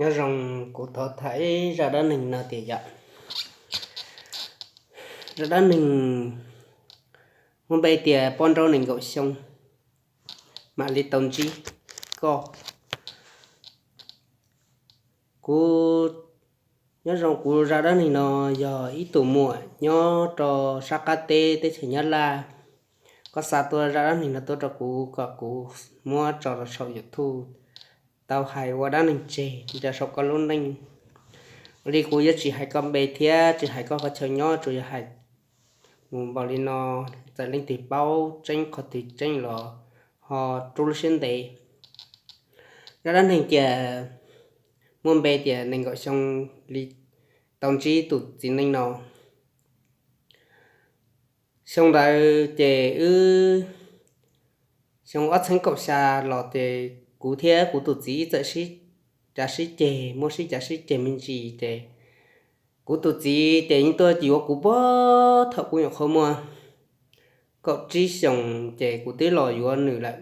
Nyob zoo, kuv thov tham ib zaj dab neeg no tias yog zaj dab neeg muaj npe tias Poj Nrauj nees nkaum xyoo, mam li tau ntsib koj. Kuv, nyob zoo, kuv zaj dab neeg no yog ib tug muam nyob rau sab qab teb teb chaws Nyab Laj. Koj xa tuaj zaj dab neeg no tuaj rau kuv kom kuv muab tso rau saum YouTube tau hais ua dab neeg tseg rau saum koj lub neej. Ua li kuv yuav tsis hais koj npe thiab tsis hais koj qhov chaw nyob, tsuas yog hais mus npaum li no, txawm leej twg paub tseeb qhov twg tseeb los ho rub lub siab ntev. Zaj dab neeg tias muaj npe tias nees nkaum xyoo li tau ntsib tus txiv neej no. Xyoo ntawd ces wb, xyoo ob txhiab kaum xya los ces kuv thiab kuv tus txiv txawm sib cav sib ceg, muab sib cav sib ceg me ntsis ces kuv tus txiv ces yeej tuaj yuav kuv puag thaum kuv nyuam qhuav muaj kaum tsib xyoos ces kuv twb los yuav nws lawm.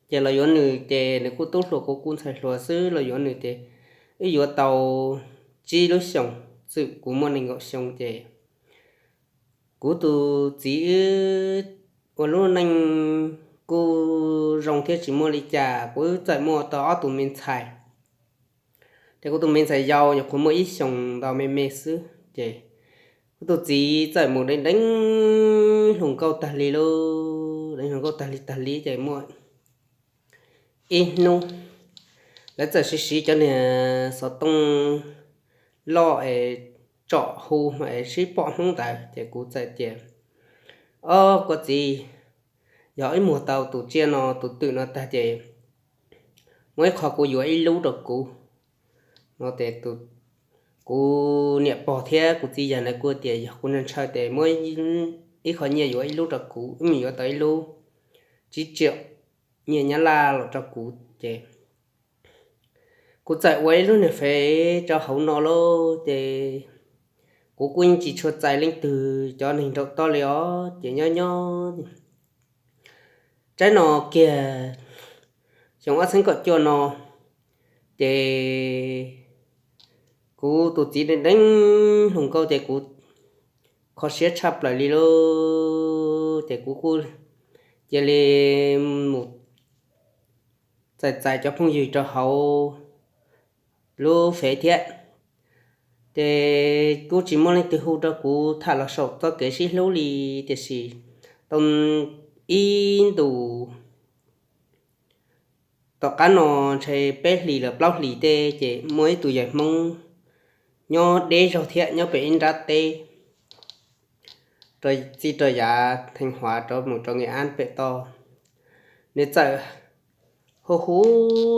Ces los yuav nws ces nws kuj tub hluas kuv kuj ntxhais hluas xwb, los yuav nws ces wb yuav tau tsib lub xyoos, txwm kuv muaj nees nkaum xyoo ces kuv tus txiv wb ua lub neej kuj zoo thiab tsis muaj li cas, kuv wb txawm muaj tau ob tug me ntxhais. Ces kuv tus me ntxhais yau nyuam qhuav muaj ib xyoos ntau me me xwb ces kuv tus txiv txawm mus deev deev hluas nkauj tag li lauj, deev hluas nkauj tag li tag li ces muaj ib hnub lawv txawm siv siv cov niag xov tooj loj es tsom hu es sib pom hnub ntawd ces kuv txawm tias, Ob, koj txiv, yog wb muag tau tus tsiaj no tus twm no tag ces muaj ib qho kuv yuav ib lub rau kuv. No ces kuv niam pog thiab kuv txiv yawg ntawd kuj tias yog kuv ntshaw ces muab ib qho nyiaj yuav ib lub rau kuv, wb mus yuav tau ib lub tsib tsiaum nyiaj Nyab Laj los rau kuv ces kuv txawm ua ib lub niag fev rau hauv no lauj ces kuv kuj yeej tsis tshua txais leej twg cov neeg nraum toj li os ces nyob nyob tsaib no kiag xyoo ob txhiab kaum cuaj no ces kuv tus txiv deev deev hluas nkauj ces kuv kho siab tshaj plaws li lauj ces kuv kuj cia li mus txais txais cov phooj ywg rau hauv lub fev thiab. Ces kuj tsis muaj leej twg hu rau kuv tham los saum txoj kev sib hlub li, tiam sis tau ib ntus tom qab no ntshe peb hlis los plaub hlis tej ces muaj ib tug yawg Hmoob nyob deb zog thiab nyob pem ib nrab teb rau txij rau yav Theej Huav rov mus rau Nkev Ab pem toj, nws txawm hu hu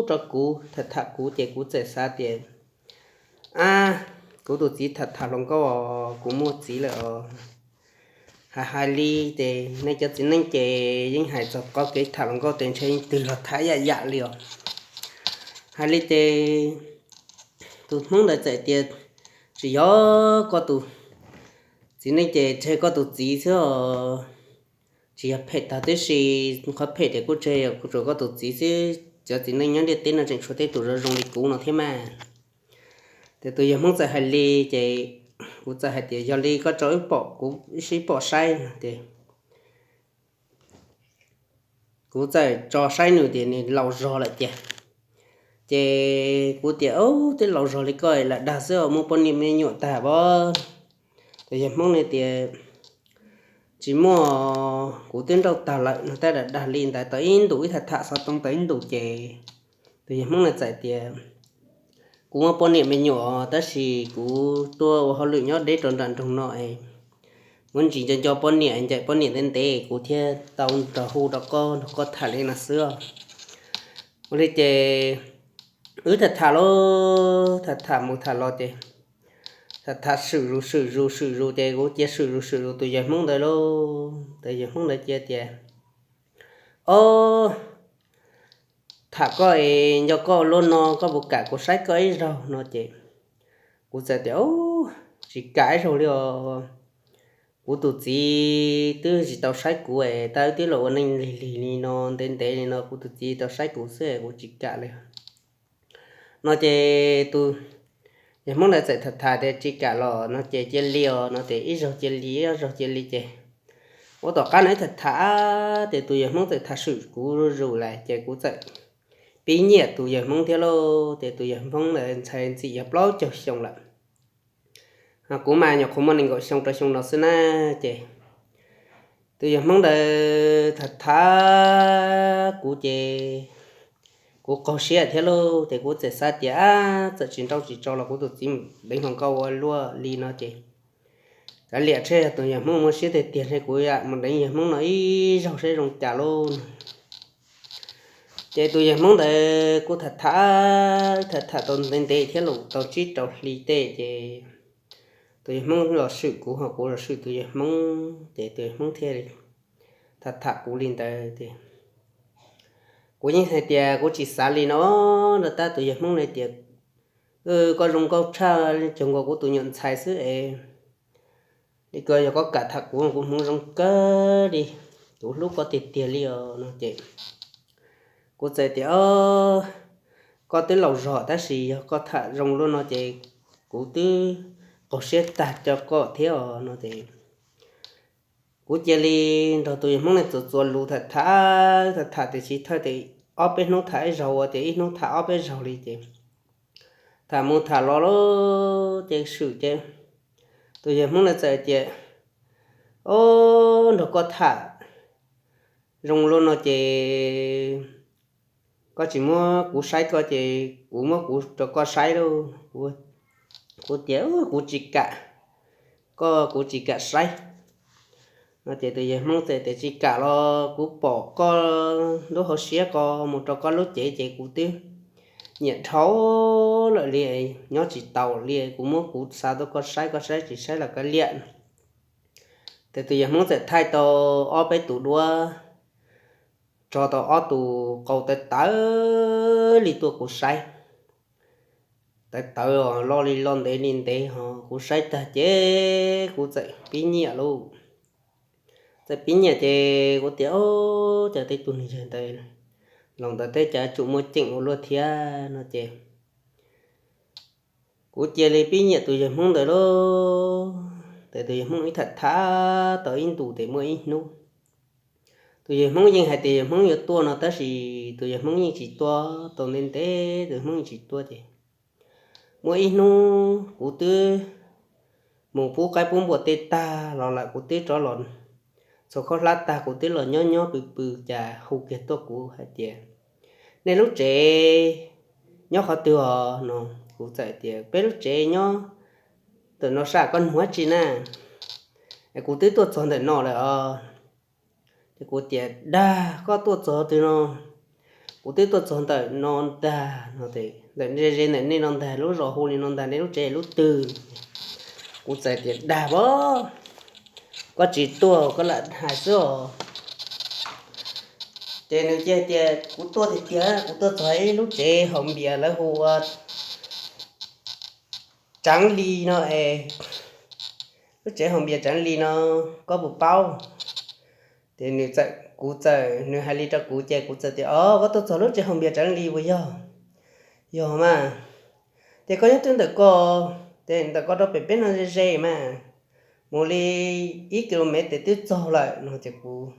rau kuv tham tham kuv ces kuv txawm xav tias, Ab, kuv tus txiv tham tham hluas nkauj os, kuv muaj txiv lawm os. Hais hais li ces nej cov txiv neej ces yeej hais txog qhov kev tham hluas nkauj ces ntshe twg los tham yam yam li os. Hais li ces tus Hmoob ntawd txawm tias, Tsis yog, koj tus txiv neej ces tseg koj tus txiv xwb os. Tsis yog phem tag tib si, qhov phem ces kuj tseg, kuv tsuas koj tus txiv xwb, cov txiv neej nyob ntiaj teb no tseem tshuav tej tus zoo zoo li kuv no thiab mas. Ces tus yawg Hmoob txawm hais li ces kuv txawm hais tias, Yog li koj tso wb pom, kuv sib pom saib no ces kuv txawm tso saib nws tias nws laus zog lawm tiag. Ces kuv tias, Ub, twb laus zog li koj lam dag xwb os, muaj poj niam me nyuam tag pob? Tus yawg Hmoob ne tias, Tsis muaj, kuv twb nrauj tag lawm no. Tab lam dag li ntawd tau ib ntus, ib tham tham xov tooj tau ib ntus ces tus yawg Hmoob ne txawm tias, Kuv muaj poj niam me nyuam tab sis kuv tuaj ua hauj lwm nyob deb rau nram nroog no es muab ntsis nco nco poj niam, ncaim poj niam ntev ntev kuv thiaj tau nrog hu rau koj nrog koj tham li no xwb. Ua li ces wb tham tham lauj, tham tham mus tham los ces tham tham swm zus swm zus swm zus ces kuv cia swm zus swm zus tus yawg Hmoob ntawd lauj. Tus yawg Hmoob ntawd cia tias, Ob, tham koj es nco koj ua luaj no koj puas kam kuv saib koj ib zaug no ces kuv txawm tias, Ub, tsis kam ib zaug li os. Kuv tus txiv twb tsis tau saib kuv es tab wb twb los ua neej lig lig li no ntev ntev li no kuv tus txiv tau saib kuv xwb kuv tsis kam li. No ces tus yawg Hmoob ntawd txawm tham tham tias tsis kam los no ces cia li os no ces ib zaug cia li ib zaug cia li ces ua tom qab no ib tham tham ces tus yawg Hmoob txawm tham swm kuv zuj zus lawm ces kuv txawm pib nyiam tus yawg Hmoob thiab lauj. Ces tus yawg Hmoob ntawd ntxhais ntxim yog plaub caug xyoo lawm, kuv mas nyuam qhuav muaj nees nkaum xyoo rau xyoo no xwb na. Ces tus yawg Hmoob ntawd tham tham kuv ces kuv qaug siab thiab lauj. Ces kuv txawm xav tias ab txawm tsis nrauj tsis tso los kuv tus txiv mus deev hluas nkauj ua luaj li no ces kav liam, tsam yog tus yawg Hmoob muaj siab tiag tiag ntshe kuv yuav mus deev yawg Hmoob no ib zaug saib zoo cas lauj. Ces tus yawg Hmoob ntawd kuv tham tham tham tham tau ntev ntev thiab los tau tsib rau hli tej ces tus yawg Hmoob los swm kuv ho kuv los swm tus yawg Hmoob ces tus yawg Hmoob thiaj li tham tham kuv li ntawd tias kuv yeej hais tias kuv tsis xav li no. Rau tab tus yawg Hmoob li tias koj zoo nkauj tshaj, cuag nkaus kuv tus nyuam ntxhais xwb es li ko yog koj kam tham kuv, kuv hmoov zoo kawg li, kuv hlub koj tiag tiag li os no ces kuv txawm tias koj twb laus zog tab sis yog koj tham zoo luaj no ces kuv twb qaug siab tag rau koj thiab os no ces kuv cia li nrog tus yawg Hmoob ne txuas txuas lus tham tham tham tham tias tsis thawj tias ob peb hnub tham ib zaug ua tias ib hnub tham ob peb zaug li ces tham mus tham los lawm ces swm ces tus yawg Hmoob ne txawm tias o, nrog koj tham zoo luaj no ces koj tsis muab kuv saib koj ces kuv muab kuv rau koj saib lauj. Kuv tias kuv tsis kam, koj kuv tsis kam saib no ces tus yawg Hmoob txawm tias tsis kam los kuv pom koj lub hauv siab ko mus rau koj lub cev ces kuv twb nyiam dhau lawm li, nyob tsis tau li, kuv muab kuv xav tuaj koj saib, koj saib tsis saib los kav liam. Ces tus yawg Hmoob txawm thaij tau ob peb tus duab tso tau ob tus qau tawv tawv li tuaj kuv saib, tawv tawv os, loj li loj ntev li ntev ho kuv saib tag ces kuv txawm pib nyiam lauj. Txawm pib nyiam ces kuv tias o, cas tej tug neeg yawg ntawd los ntawd tej cas tsum muaj ceem ua luaj thiab no ces kuv cia li pib nyiam tus yawg Hmoob ntawd lauj. Ces tus yawg Hmoob ib tham tham tau ib ntus ces muaj ib hnub tus yawg Hmoob yeej hais tias yawg Hmoob yuav tuaj no tab sis tus yawg Hmoob yeej tsis tuaj, tau ntev ntev tus Hmoob yeej tsis tuaj ces muaj ib hnub kuv twb mus pub qaib pub npua tej tag los lawm, kuv twb rov los txhua khaub hlab tag, kuv twb los nyob nyob pw pw cas hu kiag tuaj kuv hais tias nej lub tsev nyob qhov twg os no. Kuv txawm tias peb lub tsev nyob ntawm no sab, koj nug dab tsi na? Es kuv twb tuaj txog ntawm no lawm os. Ces kuv tias dag, koj tuaj txog twg no? Kuv twb tuaj txog ntawm no ntag no. Ntawm ze ze ntawm nej no ntag, lub zos hu li no ntag, nej lub tsev lub twg? Kuv txawm tias dag pab, koj tsis tuaj koj lam hais xwb os. Ces nws cia tias kuv tuaj tiag tiag, kuv tuaj txog ib lub tsev haus npias lawv hu ua Tseev Li no es, lub tsev haus npias Tseev Li no, koj puas paub? Ces nws txawm, kuv txawm, nws hais li rau kuv ces kuv txawm tias o, koj tuaj txog lub tsev haus npias Tseev Li puas yog? Yog mas. Ces koj nyob twb ntawm ko, ces ntawm ko rau pem peb no ze ze mas, mus li ib ki lo mev tes twb txog lawm no. Ces kuv,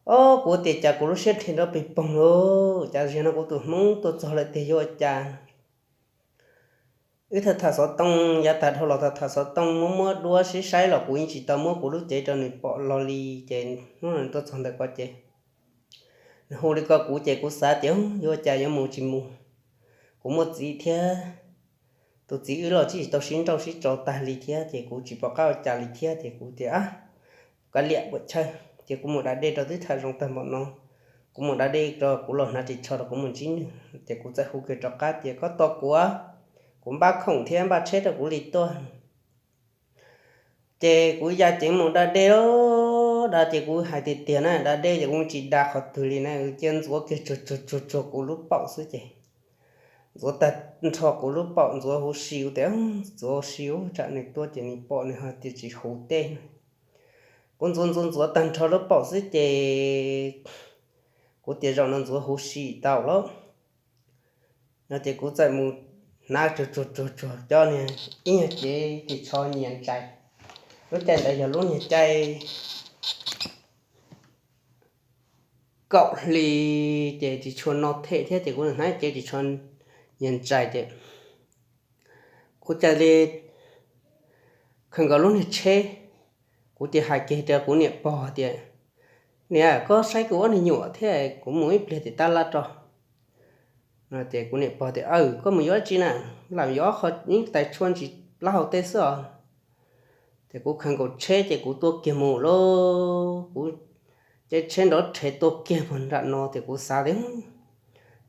o, kuv tias cas kuv lub siab dhia nrov pig poog lauj, cas zaum no kuv tus Hmoob tuaj txog lawm tiag yuav ua cas. Wb tham tham xov tooj yav tag dhau los tham tham xov tooj muab muab duab sib saib los kuv yeej tsis tau muab kuv lub cev rau nws pom los li. Ces hnub no nws tuaj txog ntawm ko ces nws hu li ko kuv ces kuv xav tias yuav ua cas yuav mus tsis mus, kuv muaj txiv thiab, tus txiv wb los tsis tau sib nrauj sib tso tag li thiab ces kuv tsis pom qab ua cas li thiab ces kuv tias kav liam puas chawj, ces kuv mus da dej rau, twb tham zoo tag npaum no, kuv mus da dej rau kuv los hnav ris tsho rau kuv mus ntsib nws. Ces kuv txawm hu kiag rov qab tias koj tos kuv, kuv npaj khoom thiab npaj tsheb rau kuv li tuaj. Ces kuv ya ceev mus da dej, da ces kuv hais tiag tiag na, da dej ces kuv tsis da qhov twg li na, cia ntxuav kiag tsuag tsuag tsuag tsuag kuv lub paum xwb ces ntxuav tag nrho kuv lub paum, ntxuav huv si, kuv tias ntxuav huv si ub tsam nws tuaj ces nws pom nws ho tias tsis huv tej. Kuv ntxuav ntxuav ntxuav tag nrho lub paum xwb ces kuv tias zaum no ntxuav huv si tau lauj. No ces kuv txawm mus hnav tsuag tsuag tsuag tsuag cov niag ib nyuag cev ris tsho nyias ntsais. Lub caij ntawd yog lub niag caij kaum hli, ces ris tsho no them thiab ces kuv hnav cev ris tsho nyias ntsais ces kuv cia li khaws nkaus lub niag tsheb. Kuv cia hais kiag rau kuv niam pog tias, Niam, koj saib kuv ob niag nyuam thiab kuv mus ib pliag tim tab laj rau. Ces kuv niam pog tias, Aw, koj mus yuav dab tsi na? Lam yuav qho ib tais tshuaj ntsis plaub hau tej xwb os. Ces kuv khaws nkaus tsheb ces kuv tua kiag mus lauj. Kuv caij tsheb nrov rhev tua kiag puag nram no ces kuv xav tias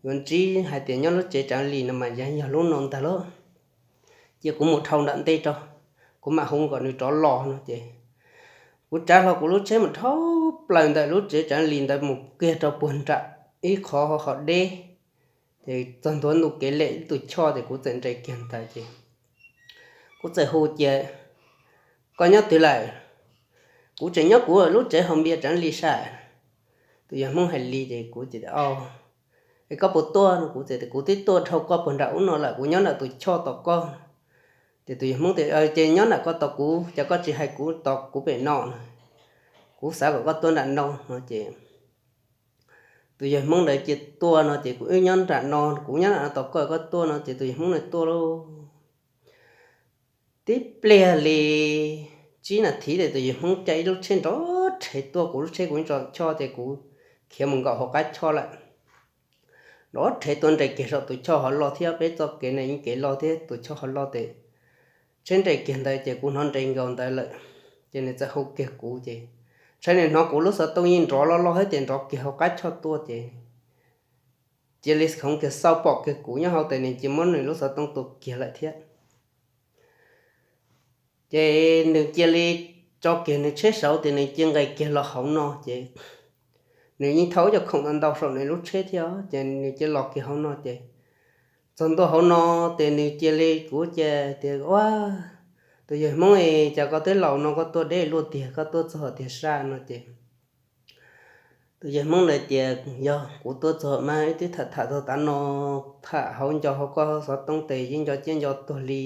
yuav ntsib hais tias nyob lub tsev Tsav Lis no mas yog lub no ntag lauj. Cia kuv mus dhau nram ntej rau, kuv mam hu kom nws rov los no ces kuv tsav hlo kuv lub tsheb mus dhau plaws ntawm lub tsev Tsav Lis ntawd mus kiag rau puag nram ib qho ho deb. Ces txog ntua ntu kev lem ib tus choj ces kuv txawm nres kiag ntawd ces kuv txawm hu tias, Koj nyob twg lawm? Kuv tseem nyob kuv lub tsev haus npias Tsav Lis sas. Tus yawg Hmoob hais li ces kuv tias, Es koj puas tuaj no? Kuv txawm tias, Kuv twb tuaj dhau koj puag nram ub no lawm, kuv nyob nram tus choj tos koj. Ces tus yawg Hmoob tias, Ces nyob nram koj tos kuv, cas koj tsis hais kuv tos kuv pem no no? Kuv xav kom koj tuaj nram no no ces tus yawg Hmoob ntawd cia tuaj no ces kuv wb nyob nram no, kuv nyob nram no tos koj, koj tuaj no ces tus yawg Hmoob ntawd tuaj lauj. Tib pliag li tsib nas this ces tus yawg Hmoob caij ib lub tsheb nrov rhev tuaj, kuv lub tsheb kuv tso choj ces kuv khiav mus nkaum hauv qab choj lawm. Nrov rhev tuaj nres kiag saum tus choj hov loj thiab, peb txoj kev no yeej kev loj thiab, tus choj hov loj ces tsheb nres kiag ntawd ces kuv hnov nres nkaus ntawd lawm. Ces nws txawm hu kiag kuv ces ntshai nws hnov kuv lub xov tooj yeej nrov loj loj thiab ces nrov kiag hauv qab choj tuaj ces cia li khoov kiag xauj pom kiag kuv nyob hauv tes, nws cia muab nws lub xov tooj tua kiag lawm thiab. Ces nws cia li tso kiag nws tsheb saud ces nws cia nqes kiag los hauv no ces nws yeej thau ib co khoom ntau ntau saum nws lub tsheb thiab ces nws cia los kiag hauv no ces txog ntua hauv no ces nws cia li, kuv cia tias, Ua, tus yawg Hmoob es, cas koj twb laus no koj tuaj deb luaj tiag, koj tuaj txog tiag sas no ces tus yawg Hmoob ntawd tias, Yog kuv tuaj txog mas wb twb tham tham txog tav no, tham hauv nco hauv koj xov tooj tes yeej nco ciaj nco tuag li,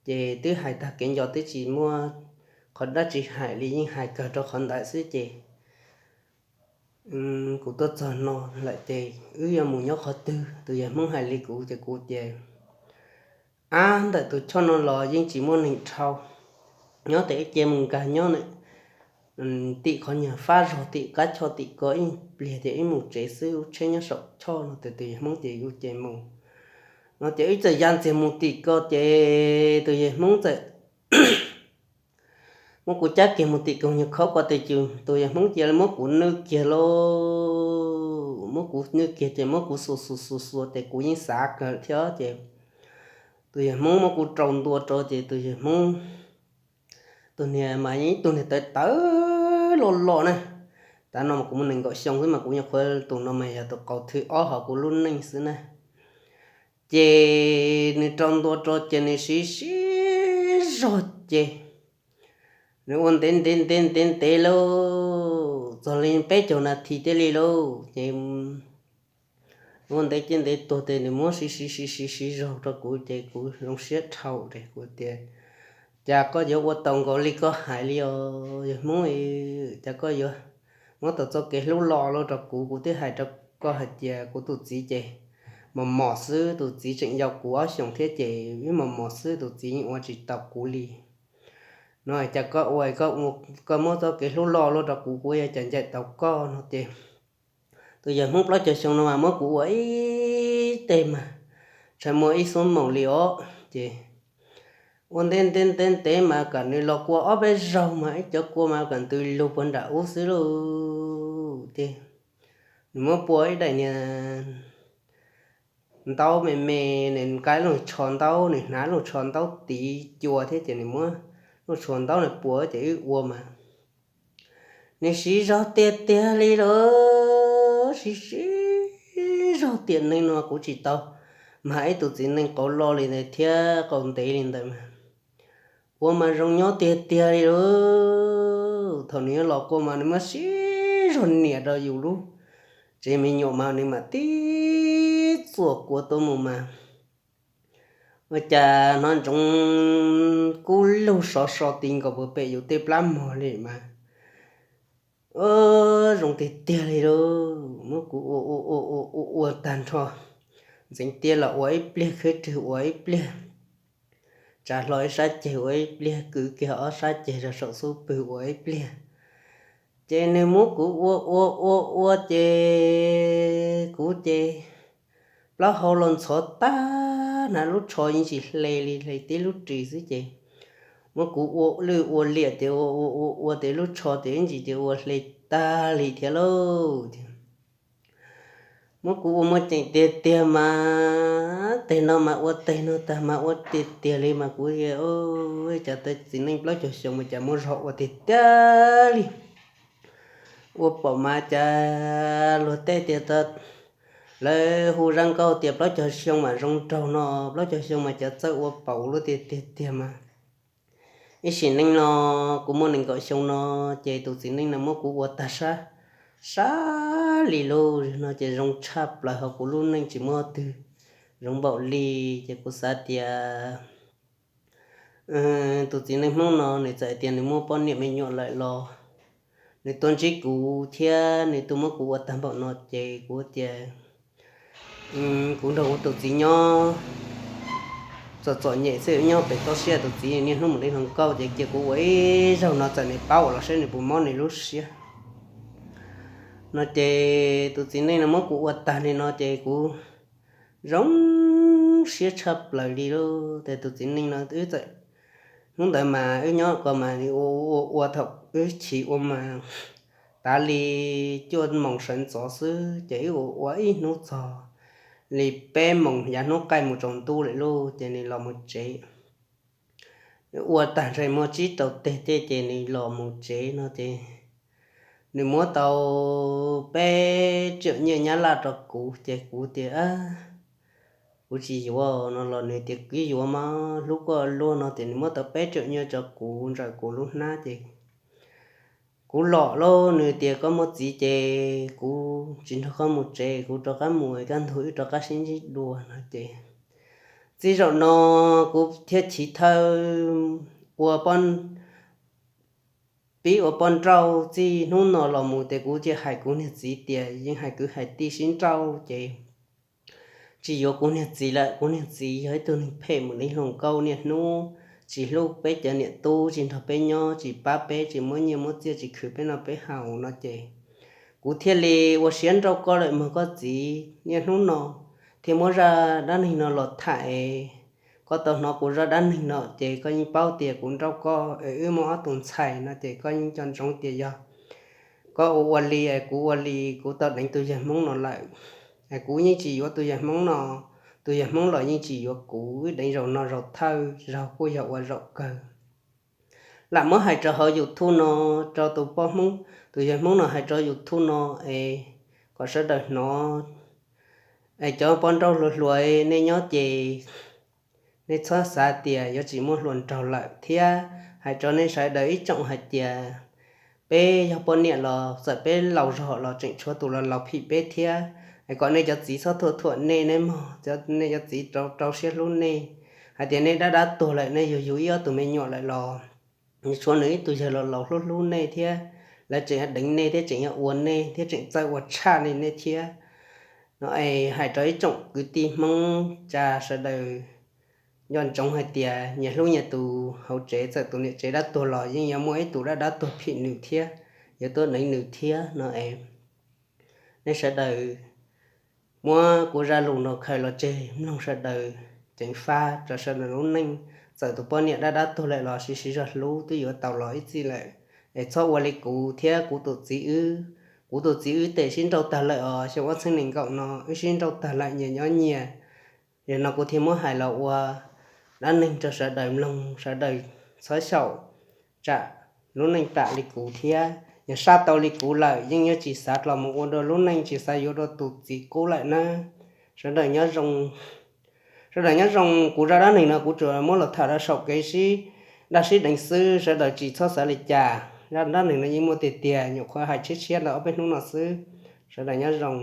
ces twb hais tag kev nco twb tsis muaj qhov dab tsi hais li, yeej hais kawg rau qhov ntawd xwb ces kuv tuaj txog no lawm ces wb yuav mus nyob qhov twg? Tus yawg Hmoob hais li kuv ces kuv tias, Ab, ntawm tus choj no los yeej tsis muaj neeg dhau. Nyob tes wb cia mus nkag nyob tim qhov nyuag fab zog tim qab choj tim ko ib pliag ces wb mus tsev xwb, lub tsheb nyob saum choj no. Ces tus yawg Hmoob ces kuv ces mus no ces wb txawm ya ntxiag mus tim ko ces tus yawg Hmoob txawm muab kuv cab kiag mus tim koog nyuag khaub ko tes ces tus yawg Hmoob cia li muab kuv nwj kiag lauj. Muab kuv nwj kiag ces muab kuv xuas xuas xuas xuas ces kuv yeej xav kawg thiab ces tus yawg Hmoob muab kuv rau ntua rau ces tus yawg Hmoob, tus niag mas yeej ib tug niag tawv tawv loj loj na. Tav no mas kuv muaj nees nkaum xyoo xwb mas kuv nyuam qhuav, tus no mas yog tus qau thwv ob hauv kuv lub neej xwb na. Ces nws rau ntua rau ces nws siv siv zog ces nws ua ntev ntev ntev ntev ntev lauj, txog li peb caug nas this thiaj li lauj. Ces ua ntev ces ntev tuag ces nws muab siv siv siv siv siv zog rau kuv ces kuv zoo siab dhau ces kuv tias, Cas koj yuav ua tau nkaus li koj hais li os yawg Hmoob? Cas koj yuav muab tau txoj kev hlub lo los rau kuv? Kuv twb hais rau koj hais tias kuv tus txiv ces mos mos xwb, tus txiv tseem yau kuv ob xyoos thiab ces wb mos mos xwb, tus txiv yeej ua tsis tau kuv li. No cas koj ua, koj muab txoj kev hlub lo los rau kuv, kuv yuav cas ncaim tau koj no ces tus yawg Hmoob plaub caug xyoo no mas muab kuv ua ib teg mas tshaj muaj ib xuab moos li os. Ces ua ntev ntev ntev ntev mas kom nws los kua ob peb zaug mas ib cov kua mas kom ntws lug puag nram ub xwb lauj. Ces nws muab pua ib daim niag ntaub me me, nws nqa lub tsho ntaub, nws hnav lub tsho ntaub tiv cua thiab ces nws muab lub tsho ntaub na pua ces wb ua mas nws siv zog tiag tiag li lauj. Siv siv zog tiam neej no kuv tsis tau mag ib tug txiv neej qau loj li ntawd thiab qau ntev li ntawd mas ua mas zoo nyob tiag tiag li lauj. Thaum nws yuav los kua mas nws muab siv zog niam rau yus lub tsev me nyuam mas nws mam tib txuas kua tuaj mus mas ua cas hnov ntsoov kub lug sov so ti nkaus puag pem yus tej plab mog li mas zoo tiag tiag li lauj. Muab kuv ua ua ua ua ua tag nrho, ntxeev tiab los ua ib pliag, khwb rwg ua ib pliag, tsav hlo ib sab ceg ua ib pliag, kwv kiag ob sab ceg rau saum xub pwg ua ib pliag. Ces nws muab kuv ua ua ua ua ces kuv ces plaub hau los ntxhov tag, hnav lub tsho yeej tsis hle li, hle tib lub ris xwb ces muab kuv ua lwj ua liam ces ua ua ua ua ces lub tsho ces ib ntsis ces ua hle tag li thiab lauj. Muab kuv ua muaj ceem tiag tiag mas, teg no mas ua teg no tag mas ua tiag tiag li mas kuv tias, cas tus txiv neej plaub caug xyoo mas cas muaj zog ua tiag tiag li. Ua pom mas cas luag tej tias, lawv hu zaj nkauj tias plaub caug xyoo mas zoo nraug no, plaub caug xyoo mas cas txawj ua paum luaj tiag tiag tiag mas. Ib sim neej no kuv muaj nees nkaum xyoo no, ces tus txiv neej no muab kuv ua tag sab, sab li lauj. No ces zoo tshaj plaws hauv kuv lub neej tsis muaj twg zoo npaum li. Ces kuv xav tias tus txiv neej Hmoob no nws txawm tias nws muaj poj niam me nyuam lawm los nws tuaj ntsib kuv thiab nws tuaj muab kuv ua tag npaum no ces kuv tias kuv nrog kuv tus txiv nyob txom txom nyem xwb, nyob pem toj siab, tus txiv niaj hnub mus de hluas nkauj ces cia kuv ua ib zaug no txawm nws paub los saib nws puas mob nws lub siab. No ces tus txiv neej no muab kuv ua tag li no ces kuv zoo siab tshaj plaws li lauj. Ces tus txiv neej no wb txawm, hnub ntawd mas wb nyob ko mas ua ua ua thaum wb chim ua mas tav li cuaj moos sawv ntxov xwb ces wb ua ua ib hnub txog li peb moos yav hnub qaij mus tsaus ntuj lawm lauj ces nws los mus tsev. Ua tag nrho muaj tsib rau teg tej ces nws los mus tsev no ces nws muab tau peb tsiaum nyiaj Nyab Laj rau kuv ces kuv tias kuv tsis yuav no los nws tias kuv yuav mas hlub koj luaj no ces nws muab tau peb tsiaum nyiaj rau kuv ntsawm kuv lub hnab ces kuv los lauj. Nws tias koj muaj txiv ces kuv tsis nrog koj mus tsev, kuv rov qab mus kaj ntug wb rov qab sib ntsib dua no ces txij zaum no kuv thiaj chiv thawj ua pib ua poj nrauj. Txij hnub no los mus ces kuv cia hais kuv niag txiv tias yeej hais kwv hais tij sib nrauj ces tsis yuav kuv niag txiv lawm. Kuv niag txiv yog ib tug neeg phem mus de hluas nkauj niaj hnub, tsis hlub peb cov niam tub, tsis nrog peb nyob, tsis pab peb, tsis muab nyiaj muab txiaj, tsis khwv peb noj peb haus no ces kuv thiaj li ua siab nrauj koj lawm mog koj txiv. Niaj hnub no thiaj muab zaj dab neeg no los tham es koj tau hnov kuv zaj dab neeg no ces koj yeej paub tias kuv nrauj koj es wb muaj ob tug ntxhais no ces koj yeej nco ntsoov tias yog koj ua ua li es kuv ua li, kuv tau deev tus yawg Hmoob no lawm es kuv yeej tsis yuav tus yawg Hmoob no, tus yawg Hmoob los yeej tsis yuav kuv. Wb deev zaum no zaum thawj, zaum kuj yog ua zaum kawg. Lam muab hais rau hauv YouTube no rau tus poj Hmoob, tus yawg Hmoob no hais rau YouTube no es kom sawv daws hnov. Es cov poj nrauj hluas hluas nej nyob ces nej txhob xav tias yuav tsis muaj hluas nraug lawm thiab. Hais rau nej sawv daws ib tsoom hais tias peb yog poj niam los txawm peb laus zog los tseem tshuav tus los laus phim peb thiab. Es kom nej cov txiv txhob thuam thuam nej, nej mog, nej cov txiv rau rau siab hlub nej. Hais tias nej dab dab tuag lawm nej yug yug ib ob tug me nyuam lawm los tshuav nws ib tug yawg los laus hlub hlub nej thiab, lawv tseem yuav deev nej thiab tseem yuav ua nej thiab tseem txawj ua tshaj li nej thiab. No es hais rau ib tsoom kwv tij Hmoob tsa sawv daws nco ntsoov hais tias nyias hlub nyias tus hauv tsev, txawm tus niam tsev dab tuag los yeej yuav muaj ib tus dab dab tuag phim nws thiab yuav tuaj deev nws thiab no es nej sawv daws muab kuv zaj lus no khaws los tseg mloog sawv daws ceev faj rau sawv daws lub neej. Txawm tus poj niam dab dab tuag lawm los siv siv zog hlub twb yuav tau los ib txhij lawm. Es txhob ua li kuv thiab kuv tus txiv wb. Kuv tus txiv wb tes sib nrauj tag lawm os, xyoo ob txhiab nees nkaum no wb sib nrauj tag lawm nyias nyob nyias. Yog no kuv thiaj muab hais los ua dab neeg rau sawv daws mloog, sawv daws txhob xyaum tsam lub neej plam li kuv thiab. Yog saj tau li kuv lawm yeej yuav tsis xav los mus ua dua lub neej, tsis xav yuav dua tus txiv qub lawm nawb. Sawv daws nyob zoo. Sawv daws nyob zoo, kuv zaj dab neeg no kuv tsuas muab los tham rau saum kev sib daj sib deev xwb, sawv daws tsis txhob xav li cas. Zaj dab neeg no yeej muaj tiag tiag, nyuam qhuav hais tshiab tshiab ntawm ob peb hnub no xwb. Sawv daws nyob zoo.